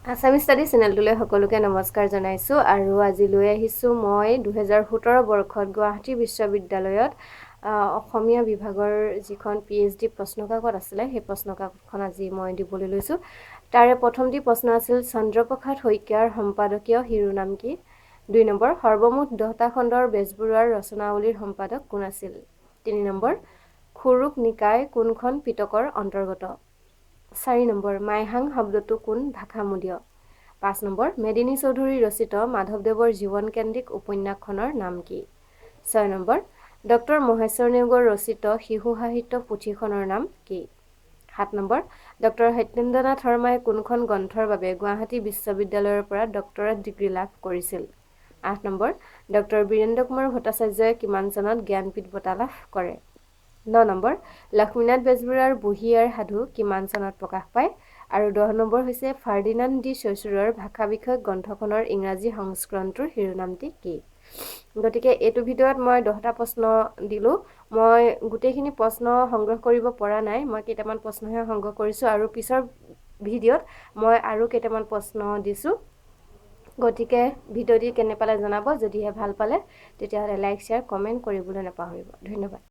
Assam study চেনেলটোলৈ সকলোকে নমস্কাৰ জনাইছোঁ আৰু আজি লৈ আহিছোঁ মই 2017 বৰ্ষত গুৱাহাটী বিশ্ববিদ্যালয়ত অসমীয়া বিভাগৰ যিখন পিএইচডি প্ৰশ্নকাকত আছিলে, সেই প্ৰশ্নকাকতখন আজি মই দিবলৈ লৈছোঁ। তাৰে প্ৰথমটি প্ৰশ্ন আছিল, চন্দ্ৰপ্ৰসাদ শইকীয়াৰ সম্পাদকীয় শিৰোনাম কি? 2 নম্বৰ, সৰ্বমুঠ 10টা খণ্ডৰ বেজবৰুৱাৰ ৰচনাৱলীৰ সম্পাদক কোন আছিল? 3 নম্বৰ, খুৰুক নিকায় কোনখন পিটকৰ অন্তৰ্গত? 4 নম্বৰ, মাইহাং শব্দটো কোন ভাষামূলীয়? 5 নম্বৰ, মেদিনী চৌধুৰী ৰচিত মাধৱদেৱৰ জীৱনকেন্দ্ৰিক উপন্যাসখনৰ নাম কি? 6 নম্বৰ, ডক্টৰ মহেশ্বৰ নেওগৰ ৰচিত শিশু সাহিত্য পুথিখনৰ নাম কি? 7 নম্বৰ, ডক্টৰ সত্যেন্দ্ৰনাথ শৰ্মাই কোনখন গ্ৰন্থৰ বাবে গুৱাহাটী বিশ্ববিদ্যালয়ৰ পৰা ডক্টৰেট ডিগ্ৰী লাভ কৰিছিল? 8 নম্বৰ, ডক্টৰ বীৰেন্দ্ৰ কুমাৰ ভট্টাচাৰ্যই কিমান চনত জ্ঞানপীঠ বঁটা লাভ কৰে? 9 নম্বৰ, লক্ষ্মীনাথ বেজবৰুৱাৰ বুঢ়ী আইৰ সাধু কিমান চনত প্ৰকাশ পায়? আৰু 10 নম্বৰ হৈছে, ফাৰ্ডিনাণ্ড ডি চৈচুৰৰ ভাষা বিষয়ক গ্ৰন্থখনৰ ইংৰাজী সংস্কৰণটোৰ শিৰোনামটি কি? গতিকে এইটো ভিডিঅ'ত মই 10টা প্ৰশ্ন দিলোঁ। মই গোটেইখিনি প্ৰশ্ন সংগ্ৰহ কৰিব পৰা নাই, মই কেইটামান প্ৰশ্নহে সংগ্ৰহ কৰিছোঁ আৰু পিছৰ ভিডিঅ'ত মই আৰু কেইটামান প্ৰশ্ন দিছোঁ। গতিকে ভিডিঅ'টি কেনে পালে জনাব। যদিহে ভাল পালে, তেতিয়াহ'লে লাইক, শ্বেয়াৰ, কমেণ্ট কৰিবলৈ নাপাহৰিব। ধন্যবাদ।